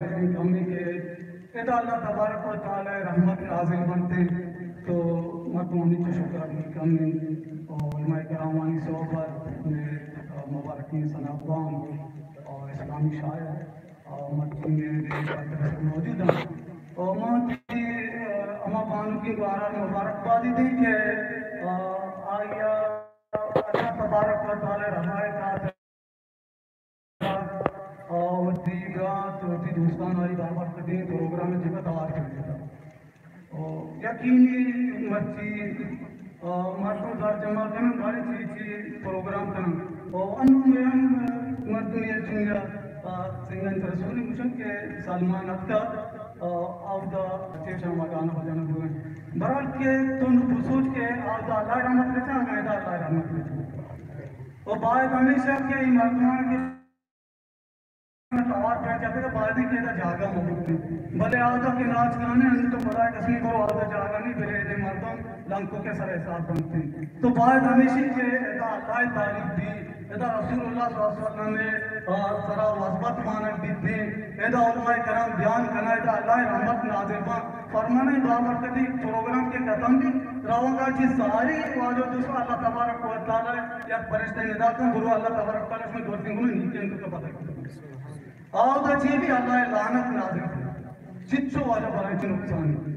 کمی کہ ادا اللہ تبارک و تعالی رحمت نازل بنتے، تو مردم ہمینچو شکر کمی اور علماء کرامانی صحبت میں مبارکین ثنا بان اور اسلامی شاعر اور مردم میں موجود ہیں اور ما ہما بانکی گوارا مبارکبادی دی کہ آیا اللہ تبارک و تعالی رحمت نازل اور وتی برات، وتی دوستان آئی دعوت کتیں پروگرام جگہ توار کر دیتا۔ اور یقینی مرچی، آ، مردم در جمع کنن، بارے چی چی پروگرام کنن۔ اور انو میں ہم مردم یہ چنگا، آ، سنگن رسول مشن کے سلمان اتکا، آ، آودا چیشا ما گانا بجانا ہوئے۔ برحال کہ تو نو بسوچ کے آودا اللہ رحمت بچا، میں دا اللہ رحمت بچا۔ و باید ہمیشہ کہ اے مردمان کہ توار پر جاتے کہ باید کہ ادا جاگہ موجود ہے۔ بلے آودا کہ ناچ گانے ہم تو خدا قسمی برو آودا جاگہ نہیں، بلے اے مردم لنکو کے سر حساب بنتے۔ تو باید ہمیشہ کہ ادا اللہ تعریف بھی، ادا رسول اللہ صلی اللہ علیہ وسلم نے، آ، سرا وصبت مانک بھی دے، ادا علماء کرام بیان کنا، ادا اللہ رحمت نازل بان۔ فرمانے بابرکتی پروگرام کے ختم بھی، روگا چی ساری واجہ دوست اللہ تبارک و تعالی یک فرشتے ندا کن، برو اللہ تبارک و تعالی اس میں دور سنگھ میں نیچے ان کو پتہ۔ آودا چی بھی اللہ لعنت نازل کن۔ چچو واجہ بلائیں چی نقصان۔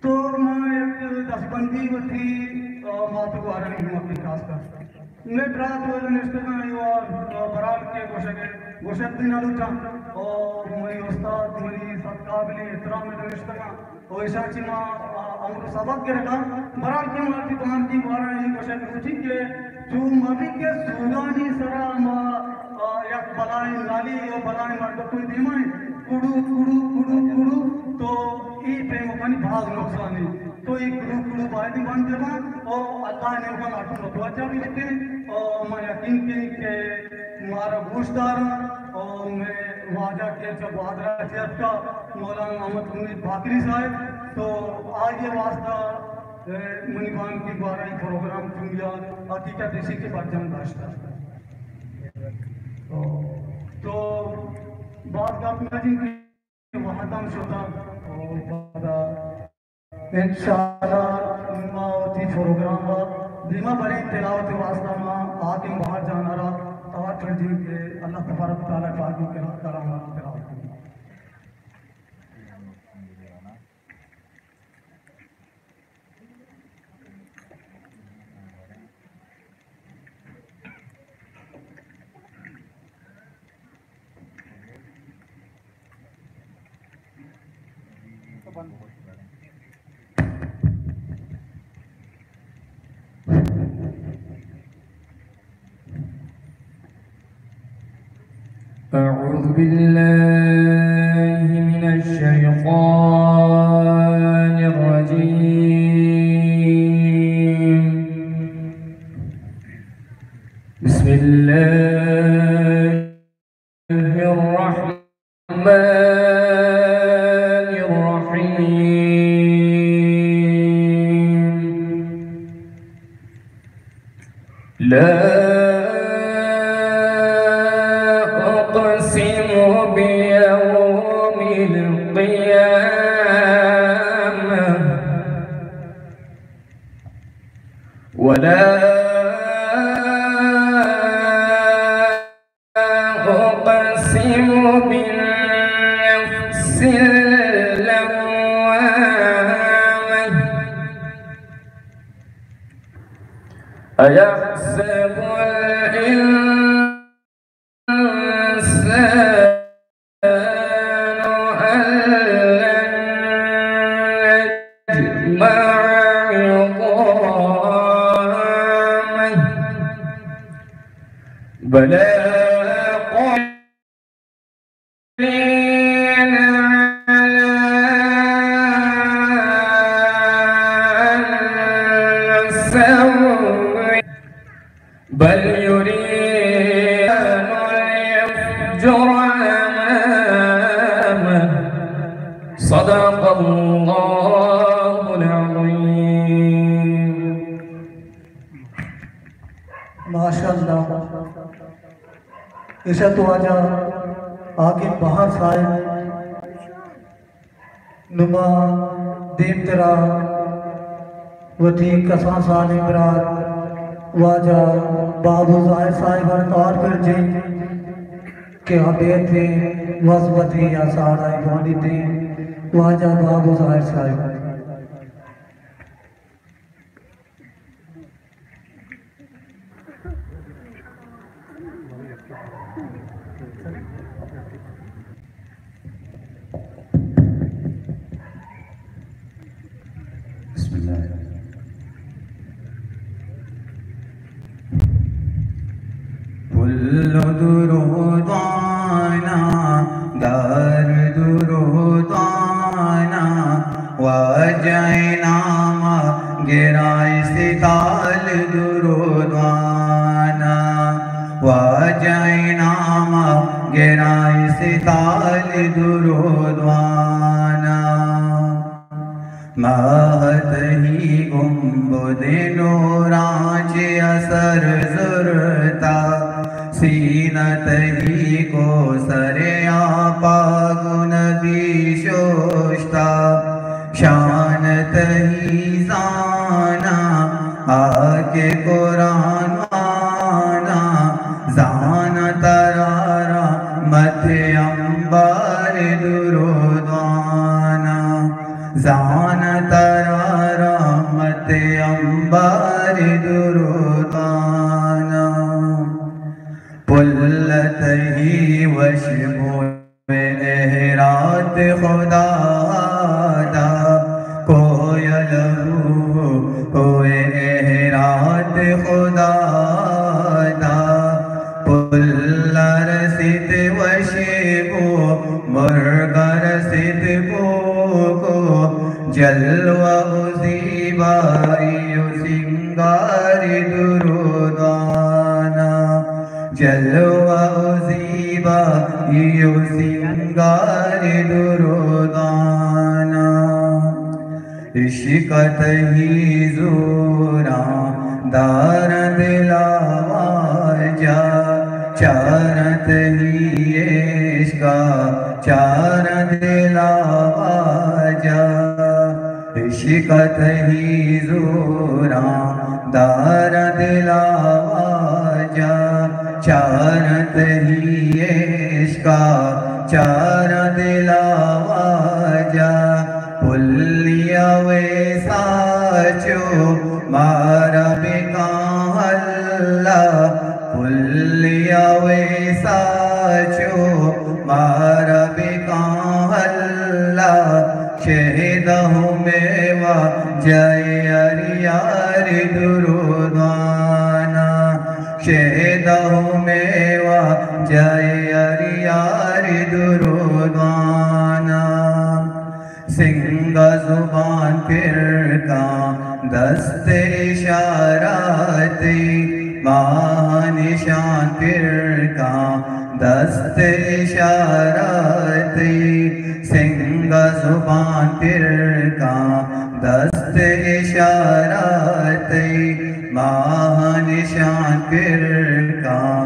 تو ما یک دستبندی وتی، آ، مات گوارانی ہم اپنی خاص کر۔ میں برات و نشتگاں، ایوار، آ، برال کے گوشگ، گوشگ دی نہ لوٹاں۔ اور منی استاد، منی سب قابل احترام نشتگاں۔ و ایشاں چہ ما، آ، امر سبق گرگا، برحال کہ ما وتی بانکی گوارا اے گوشگ لوٹی کہ چو مبی کہ سورانی سرا ما، آ، یک بلائیں نالی و بلائیں مردکوی دیما ایں، کڑو، کڑو، کڑو، کڑو، تو اے پیمکانی باز نقصان ایں۔ تو اے کڑو، کڑو باید بند بباں و اللہ نیمگا مردم متوجہ ببیتیں و ما یقین کنیں کہ مارا گوش داراں و مئے واجہ کہ چہ گوادر ءَ چہ اتکا مولانا محمد امید باقری صاحب، تو آئی ءِ واسطہ، اے، منی بانکی گوارا اے پروگرام چونیا حقیقت ایشی کہ برجم داشتہ۔ تو، تو باز گپ نہ جنیں کہ وہدم شتہ و پدا انشاءاللہ ما وتی پروگرام ءَ دیما بریں۔ تلاوت ءِ واسطہ ما حاکم بہار جان ءَ را توار کنیں کہ اللہ تبارک و تعالی پاک ءِ کلام ءَ تلاوت کنیں۔ أعوذ بالله من الشيطان الرجيم. بسم الله الرحمن الرحيم. لا أقسم بيوم القيامة، ولا أقسم بالنفس اللوامة. أيحسب الإنسان أن لن نجمع عظامه. بلى قادرين على أن نسوي بل يريد ليفجر أمامه. صدق الله العظيم. ماشاءاللہ۔ ارشاد واجہ حاکم بہار صاحب، نما دیمترا وتی کسان سالیں برات واجہ بابو ظاہر صاحب ءَ توار پر جن کہ آ بیت ءُ وزمتی یا ساڑا بوانی دیں واجہ بابو ظاہر صاحب۔ بسم اللہ۔ پل درودانا، دار درودانا، واجہ نام گرائیں ستال درودانا، واجہ نام گرائیں ستال درودانا۔ ماہ تئی گنبد نوراں چہ اثر زرتا، سینہ تئی کوثر آپا گوں نبی شوشتا، شان تئی زانا آ کہ قرآن وانا، زانا ترا رحمت انبار درودانا۔ زان ترا رحمت انبار درودانا۔ پل تئی وشبو احرات خدا دا، کوئل ہو احرات خدا دا۔ پل رسیت وشبو، مرگ رسیت بوکو، جلوہ و زیبائی و سنگار درودانا، جلوہ و زیبائی و سنگار درودانا۔ عشق تئی زوراں دار دلا واجہ، چاراں تئی عشقا چاراں دلا واجہ۔ عشق تئی زوراں دار دلا واجہ، چاراں تئی عشقا چاراں دلا واجہ۔ پلیا ویسا چو مارا بکاں اللہ، پلیا ویسا چو مارا بکاں اللہ۔ شہدہ میوا جائے ہر یار درودانا، شہدہ میوا جائے ہر یار درودانا۔ سنگ زبان پر کاں دست اشارتی، ماہ نشان پر کاں دست اشارتی۔ سنگ زبان پر کاں دست اشارتی، ماہ نشان پر کاں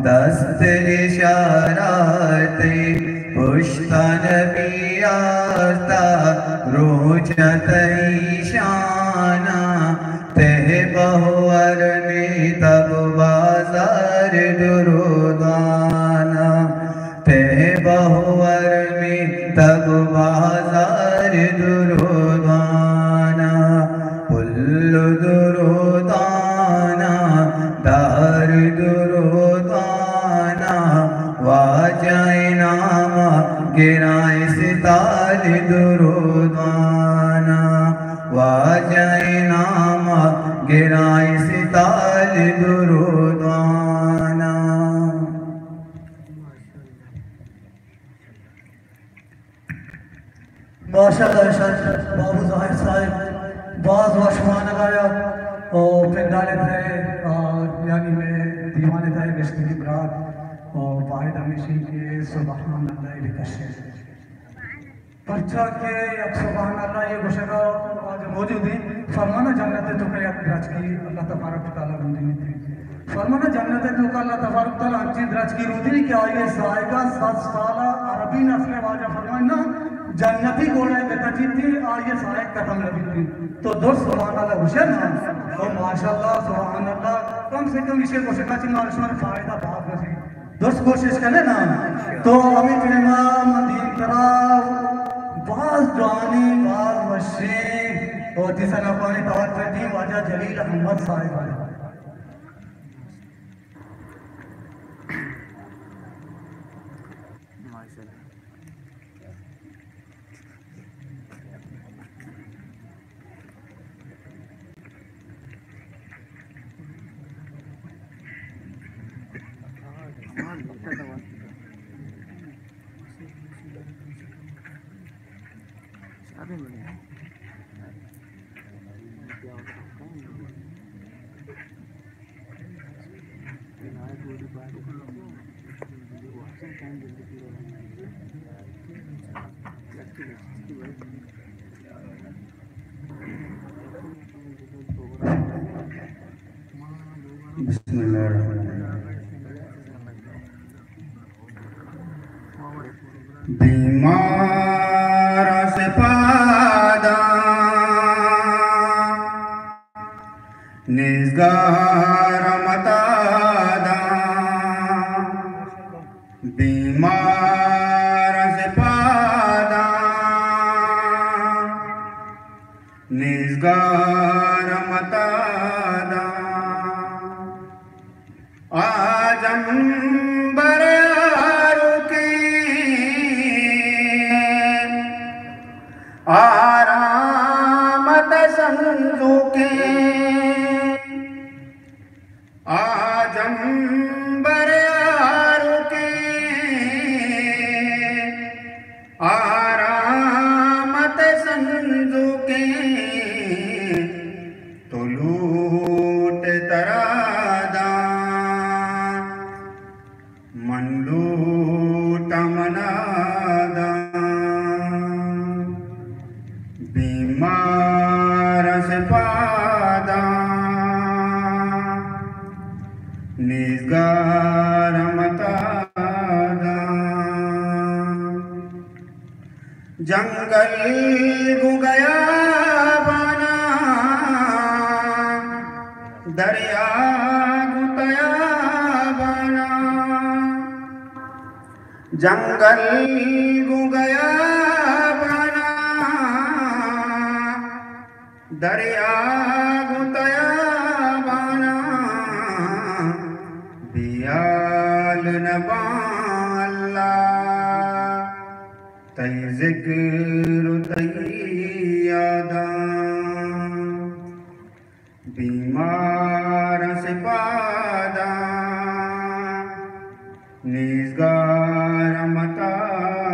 دست اشارتی۔ پشتان بیارتا روچ تئی شانا، تہ بہور می تب بازار درودانا، تہ بہور می تب بازار درودانا۔ پل درودانا، دار درودانا، واجہ نام گرائیں ستال درودانا، واجہ نام گرائیں ستال درودانا۔ ماشاءاللہ، ارشاد بابو ظاہر صاحب باز وش وانگ ءَ اَت، او پنڈال ءِ تہ ءَ، آ، یعنی مئے دیوان ءِ تہ ءَ نشتگیں برات، او باید ہمیش اِنت کہ سبحان اللہ ءَ بکشیں۔ پرچا کہ یک سبحان اللہ ءِ گوشگ ءَ واجہ موجود اِنت، فرمان جنت ءِ توکا یک درچکے اللہ تبارک و تعالیٰ گوں دینیت۔ فرمانا جنت ءِ توکا اللہ تبارک و تعالی انچیں درچکے رودی کہ آئی ءِ ساہگا صد سال ءَ عربی نسل ءِ واجہ فرمائنا، جنتی گھوڑا ءَ بہ تچیت، آئی ءِ ساہگ ختم نہ بیت۔ تو درست سبحان اللہ گوشے نا، تو ماشاءاللہ سبحان اللہ، کم سے کم ایشی گوشگا چہ مارا شمارا فائدہ باز رسی۔ درست کوشش کنے نا۔ تو ہمے ٹائما من دیمترا باز جوانیں، باز وشیں وتی سناپانی توار کردیں واجہ جلیل احمد صاحب ءَ۔ بسم اللہ الرحمن الرحیم۔ بیمار سپادا، نیزگار متا داں، بیمار سپادا، نیزگار متا داں۔ آجم بر آروکیں آرامت سنزوکیں، آجم بر آروکیں آرامت سنزوکیں، تو لوٹ ترا داں، من لوٹ منا داں۔ بیمار سپادا، نیزگار متا داں۔ جنگل گوں گیابانا، دریا گوں تیابانا۔ جنگل گوں گیابانا، دریا گوں تیابانا، بیال نباں اللہ، تئی ذکر و تئی یاداں۔ بیمار سپادا، نیزگار